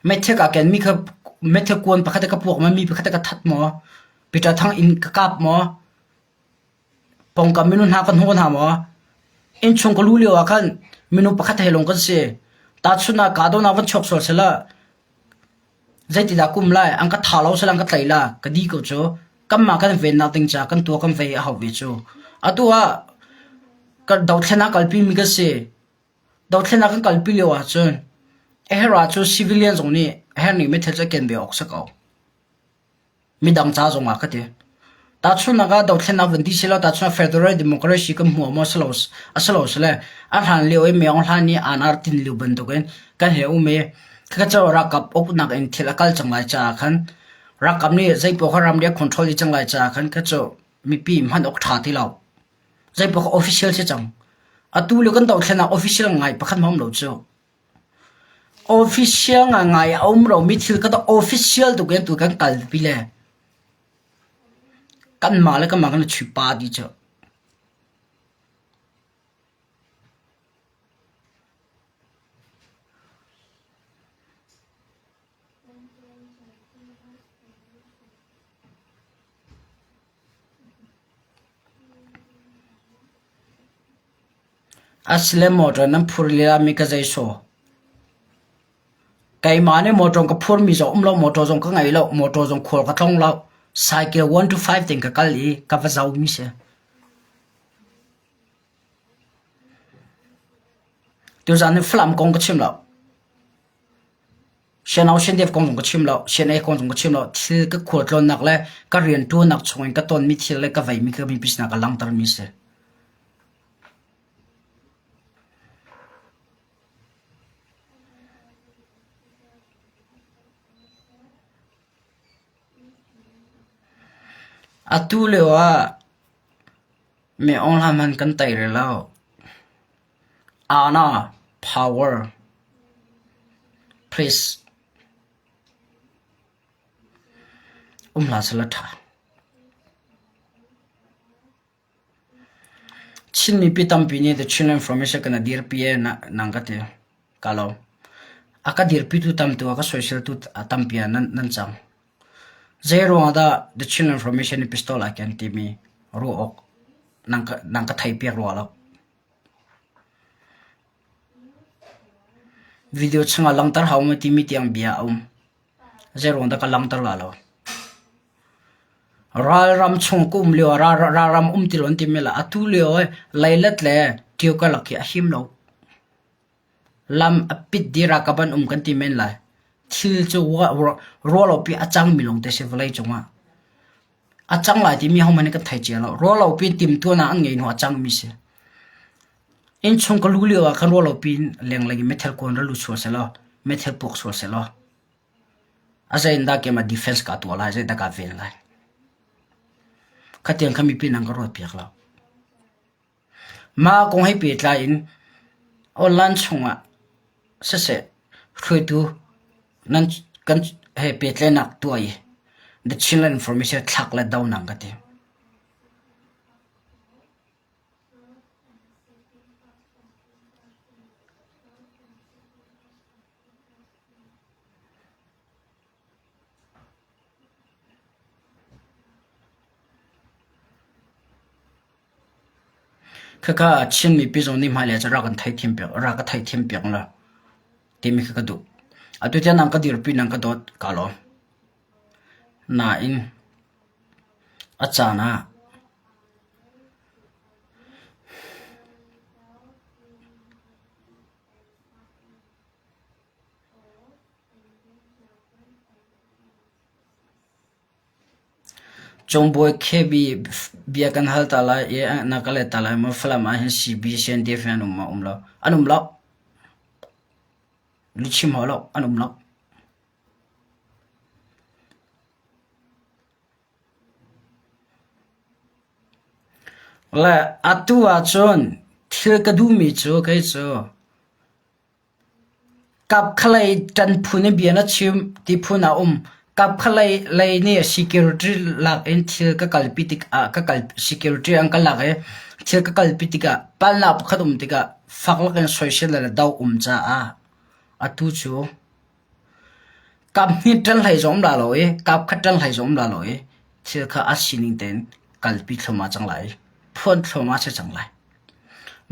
[SPEAKER 1] Meithal kaa kenmi kha meithal kuan pakhat ka puak maw, mi pakhat ka that maw, Peter Thang inn ka kap maw, pawngkam minung hna ka hnawh hna maw? Innchung ka luh lio ah khan minung pakhat he lawng kan si. Tahchunhnak ah kahdohnak van chuak sual sehla Zeitindah kum lai an ka tha lo sal an ka tlaih la ka di ko cu kanmah kan vennak ding ca kan tuah kan vei a hau ve cu. Atu ah kan dothlen ah kalpi mi kan si. Dothlen ah kan kalpi lio ahcun a herh ahcun civilian zong nih a herh ning meithal cu a ken ve awk si ko. Midang ca zongah ka ti. Tahchunhnak ah dothlennak van ti silo tahchunhnak federal democracy kan hmu maw silo a si lo sile a hlan lio i Myaung Hlan nih aan ar tin lio bantukin kan he um i ka cu ralkap uknak in thil a kal cang lai caah khan ralkap nih zeipaoh kha ramri a control dih cang lai caah khan ka cu mipi hman awk ṭha ti lo. Zeipaoh kha official si cang. Atu lio kan dothlennak official ngai pakhat hmang um lo cu. Official ngaingai a um lomi thil kha official tuk in tu kan kalpi le kanmah le kanmah kan i chuihpa dih cu. Asile motor nan phur lila mi ka zei saw. Keimah nih motor ka phurmi zong um lo, motor zong ka ngei lo, motor zong khual ka tlong lo. Cycle 1 to 5 ting ka kal i ka va zomi si. Tuzan ni Falam kong ka chim lo. Sianau siandep kong zong ka chim lo, sianei kong zong ka chim lo. Thil ka khualtlawnnak le ka rianṭuannak chungin ka tonmi thil le ka veimi ka mipi sinah ka langhtermi si. Atu lio ah mi Aung Hla hmanh kan tei rih lo. Aana power please um hlah seh law ṭha. Chin mipi tampi nih The Chin Information kan dirpi e nang ka ti. Ka lo. A ka dirpitu tamtu a ka soiseltu tampi ah nan, nan cang. Zei ruangah dah The Chin Information nih pistol ai ken timi ruah awk nang ka, nang ka theipiak rua lo. Video chungah langhter hau maw timi tiang bia a um. Zeiruang dah ka langhter la lo? Ralram chung ka um lio ah ralram um ti lo an timi le atu lio i leilet le ṭio karlak hi a him lo. Lam a pit dih ralkap an um kan ti men lai. Thil cu ruahlopi a cangmi lawngte si vawlei cungah. A cang lai timi hohmanh nih kan thei cia lo. Ruahlopi in timhtuahnak an ngeih hnu ah a cangmi si. Innchung ka luh lio ah khan ruahlopi in lenglei in meithal kuan ra lut sual sehlaw, meithal puak sual sehlaw, a zei in dah keimah defense kaa tuah lai, zeidah kaa ven lai. Khatiang kha mipi nan ka ruat piak lo. Mah kong he pehtlai in online chungah siseh hruaitu nan kan he pehtlaihnak tuah i The Chinland Information thlak le do nang ka ti. Khakha Chin mipi zong nih hmailei ah cun rak kan theithiam piak rak ka theithiam piak law timi kha ka duh. Atu tiang nang ka dirpi nang ka dawt kaa lawm. Nain a caan ah Cungbawi KB bia kan hal ta lai i na ka let ta lai maw? Falam ah hin CB, CNDF hi an um maw? Um lo. An um lo. Lihchim hau lo. An um lo. Le atu ahcun thil ka duhmi cu kei cu Kapkhalei ṭan phun in bia na chim ti phun a um. Kapkhalei lei nih security lak in thil ka kalpi tikah ka kal security an ka lak i thil ka kalpi tikah palhnak pakhat um tikah fak lakin soisel le do um caah atu cu kaphnih ṭan hlei zong um la lo i kapkhat ṭan hlei zong um la lo i thil kha a sining tein kalpi thluahmah cang lai i phuan thluahmah a si cang lai.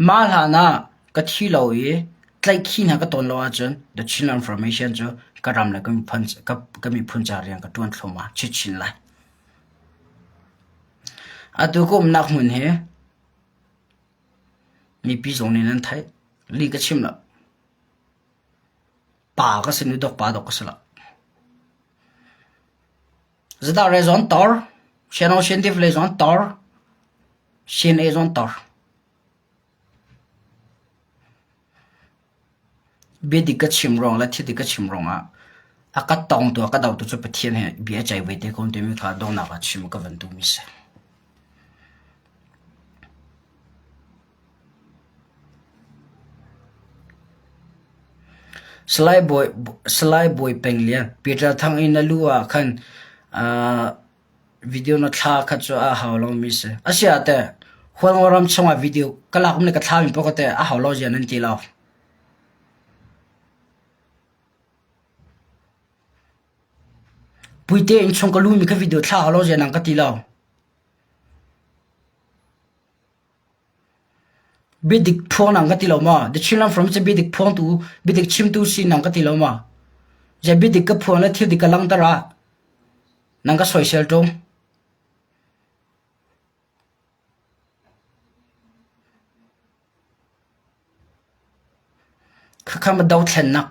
[SPEAKER 1] Mah hlan ah ka thi lo i tlaihkhih hna ka tawn lo ahcun The Chinland Information cu ka ram le ka miphun ca rian ka ṭuan thluahmah chinchin lai. Atu ka umnak hmun hi mipi zong nih nan theih. Lih ka chim lo. Pa ka si nu dok pa dok ka si lo. Zadah re zon tor, siano sian tif le zon tor, sian e zon tor. Biadik ka chim ruang le thildik ka chim ruangah a ka tawngtu a ka dotu cu Pathian he bia a ceih ve te ko timi kha donghnak ah chim ka van duhmi si. Salai Bawi, Salai Bawi Peng Lian, Peter Thang i na lu ah khan uh, Video na thla kha cu a hau lomi si. Asiah teh, Hualngo ram chungah video ka lak le ka thlami paoh teh a hau lo zia nan ti lo. Puite in chung ka lumi kha video thla hau lo zia nang ka ti lo. Biadik phuang nang ka ti lo ma? The Chinland Forum cu biadik phuangtu, biadik chimtu si nang ka ti lo ma? Zia biadik ka phuang le thil dik ka langhter ah Nan ka soisel ṭung. Khakha ma dothlennak.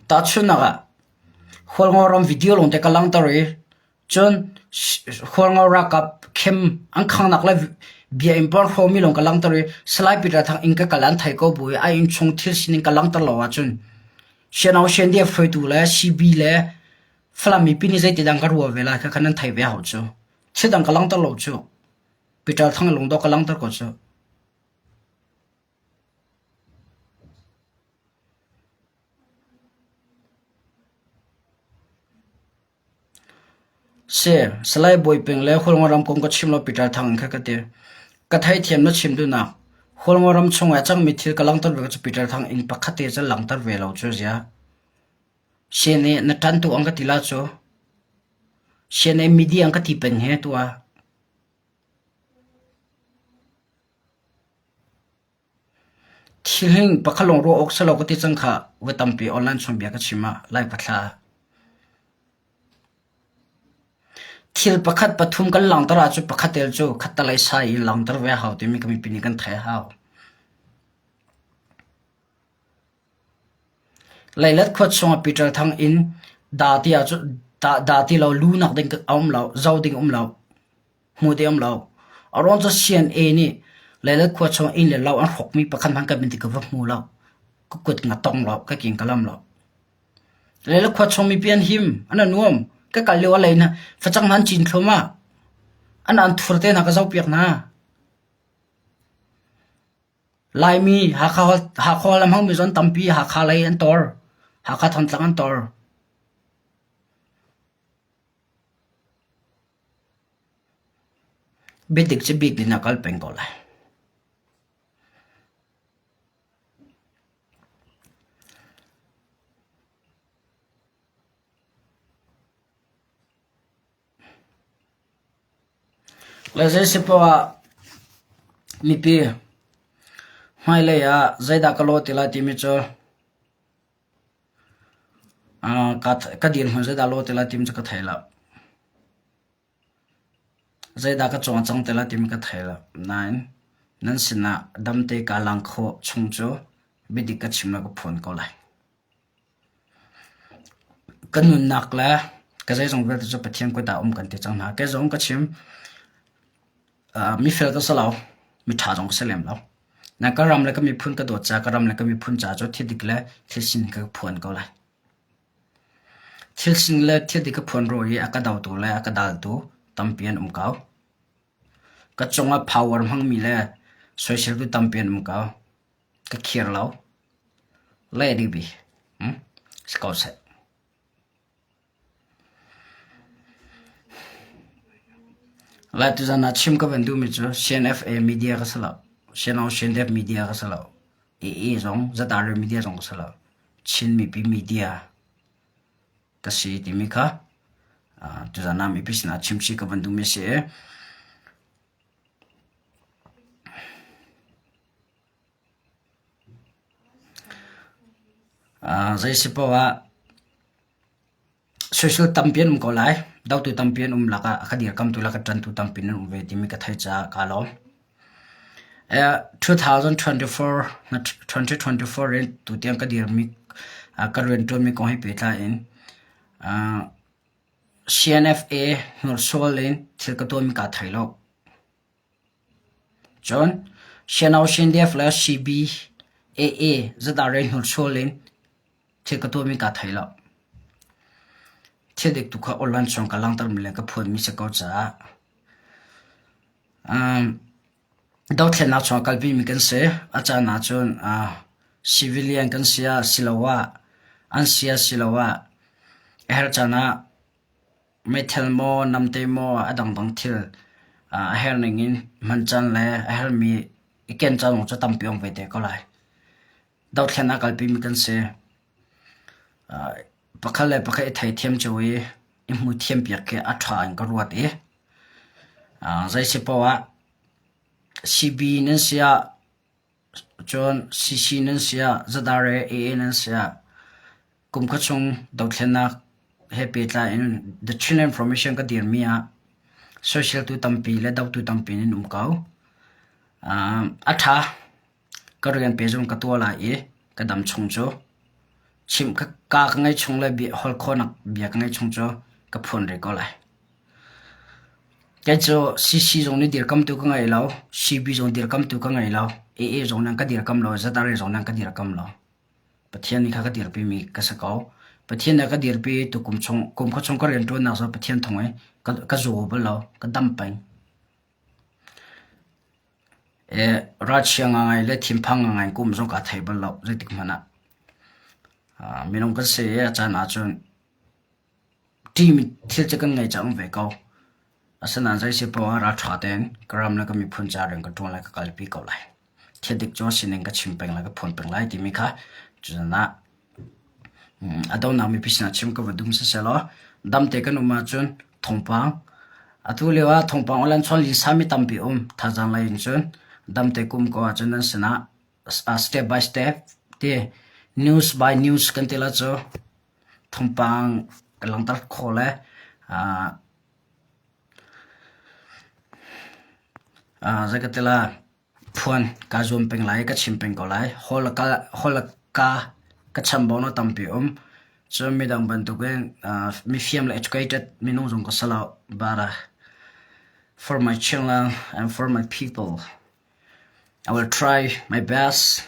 [SPEAKER 1] Tahchunhnak ah, Hualngo ram video lawngte ka langhter i cun Hualngo ralkap khem an khanghnak le bia in porhlawmi lawng ka langhter i Salai Peter Thang inn ka kal an thei ko bu i a innchung thil sining ka langhter lo ahcun Siano CNDF hruaitu le CB le Falam mipi nih zeiti dang ka ruah ve lai kha kha nan thei ve hau cu. Thil dang ka langhter lo cu. Peter Thang lungdawh ka langhter ko cu. Si, Salai Bawi Peng le Hualngo ram kong ka chim lo Peter Thang in kha ka ti. Ka theithiam na chim duhnak. Hualngo ram chung ah cangmi thil ka langhter ve cu Peter Thang inn pakhat te cu langhter ve lo cu zia. CNA na ṭan tu an ka ti la cu. CNA media an ka ti peng he tu ah. Thilhing pakhat lawng ruah awk si lo ka ti cang khah. Voi tampi online chung bia ka chim ah lai ka thla. Thil pakhat pathum kan langhter ahcun pakhat tel cu khattelei sai in langhter ve a hau timi ka mipi nih kan theih a hau. Leilet khua chungah Peter Thang inn daa ti ahcun daa ti lo lunak ding a um lo, zoh ding a um lo, hmuh ding a um lo. A ruang cu CNA nih Leilet khua chung inn le lo an hrawkmi pakhat hmanh ka min ti ka va hmu lo. Ka kut nga tong lo, ka king ka lam lo. Leilet khua chung mipi an him, an a nuam. Ka kal lio a lei hna, facang hna an cin thluahmah. An an thur te hna ka zohpiak hna. Laimi Hakha holh a hmangmi zong tampi Hakha lei an tor. Hakha Thantlang an tor. Biadik cu bik in a kal peng ko lai. Le zeisipoh ah mipi hmailei ah zeidah ka lawh ti lai timi cu ka dirhmun zeidah a lawh ti lai timi cu ka thei lo. Zeidah ka cawng cang ti lai timi ka thei lo. Nain nan sinah damte kaa lang khawh chung cu biadik ka chim le ka phuan ko lai. Ka nunnak le ka zeizong vialte cu Pathian kut ah um kan ti cang hna. Kei zong ka chim. Mifel ka si lo. Miṭha zong ka si lem lo. Na ka ram le ka miphun ka dawt caah ka ram le ka miphun caah cu thil dik le thil sining ka phuan ko lai. Thil sining le thil dik ka phuan ruang i a ka dotu le a ka daltu tampi an um ko. Ka cungah power hmangmi le soiseltu tampi an um ko. Ka khir lo. Le dih bi. Si ko seh. Lai tuzan ah chim ka van duhmi cu CNFA media ka si lo. CNO CNDF media ka si lo. AA zong ZRA media zong ka si lo. Chin mipi media ka si timi kha tuzan ah mipi sinah chimchih ka van duhmi a si i Zei si paoh ah social tampi an um ko lai. Dotu tampi an um lakah a ka dirkamtu le a ka ṭantu tampi nan um ve timi ka theih caah kaa lawm. 2024 2024 in tutiang ka dirmi ka rianṭuanmi kong he pehtlai in CNFA hnursual in thil ka tuahmi kaa thei lo. Cun CNO-CNDF le CB-AA ZRA hnursual in thil ka tuahmi kaa thei lo. Thil dik tu kha online chung ka langhtermi le ka phuanmi si ko caah dothlennak chung a kalpimi kan si. A caan ahcun civilian kan si ah siloah an si ah siloah a herh caan ah Meithal maw, namte maw a dangdang thil a herh ning in hman caan le a herhmi i ken caan zong cu tampi a um ve te ko lai. Dothlen a kalpimi kan si. Pakhat le pakhat i theithiam cio i i hmu thiam piak khi a ṭha in ka ruat i zei si paoh ah CB nan si ah cun CC nan si ah ZRA AA nan si ah Kumkhat chung dothlennak he pehtlai in The Chinland Formation ka dirmi ah soiseltu tampi le dotu tampi in um ko. A ṭha. Ka rian pehzung ka tuah lai i ka dam chung cu chimh ka ka ngeih chung le bia holh khawhnak bia ka ngeih chung cu ka phuan rih ko lai. Kei cu CC zong nih dirkamtu ka ngei lo, CB zong dirkamtu ka ngei lo, AA zong nan ka dirkam lo, ZRA zong nan ka dirkam lo. Pathian nih kha ka dirpimi ka si ko. Pathian nih a ka dirpi tukum chung kumkhua chung ka rianṭuannak cu Pathian thawng i ka, ka zaw bal lo, ka dam peng. E, ralchia ngai le thinphang ngai kum zong kaa thei bal lo zeitik hmanh ah. Uh, minung kan si i a caan ahcun ṭihmi thil cu kan ngei cang ve ko. Asinain zei si poah ralṭha tein ka ram le ka miphun ca rian ka ṭuan lai ka kalpi ko lai. Thil dik cu a sining ka chim peng lai ka phuan peng lai timi kha cun ah. A donak mipi sinah chim ka va dum sisehlaw damte kan um ahcun thawngpang atu lio ah thawngpang online chawn linsa mi tampi um thazaang lei in cun damte kum ko ahcun nan sinah step by step ti news by news kan ti la cu thawngpang ka langhter khawh le zei ka ti la Phuan kaa zuam peng lai i ka chim peng ko lai. Hall ka ka chambau na tampi um. Cun midang bantukin mifim le educated minung zong ka si lo. But for my children and for my people, I will try my best.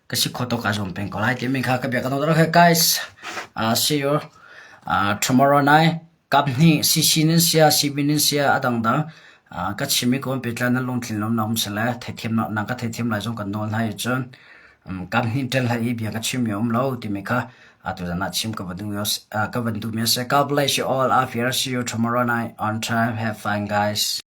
[SPEAKER 1] Ka si kho tuk kaa zuam peng ko lai timi kha ka bia ka nawl. Okay guys, see you tomorrow night. Kap hnih CC nan sia, CB nan sia a dangdang ka chim i kawn pehtlai nan lungtlin lo na um sile theithiam nang ka theithiam lai zong kan nawl hna i cun kap hnih ṭel hlei i bia ka chim mi a um lo timi kha tuzan ah chim ka van duh ka van duhmi a si. God bless you all. After see you tomorrow night on time. Have fun guys.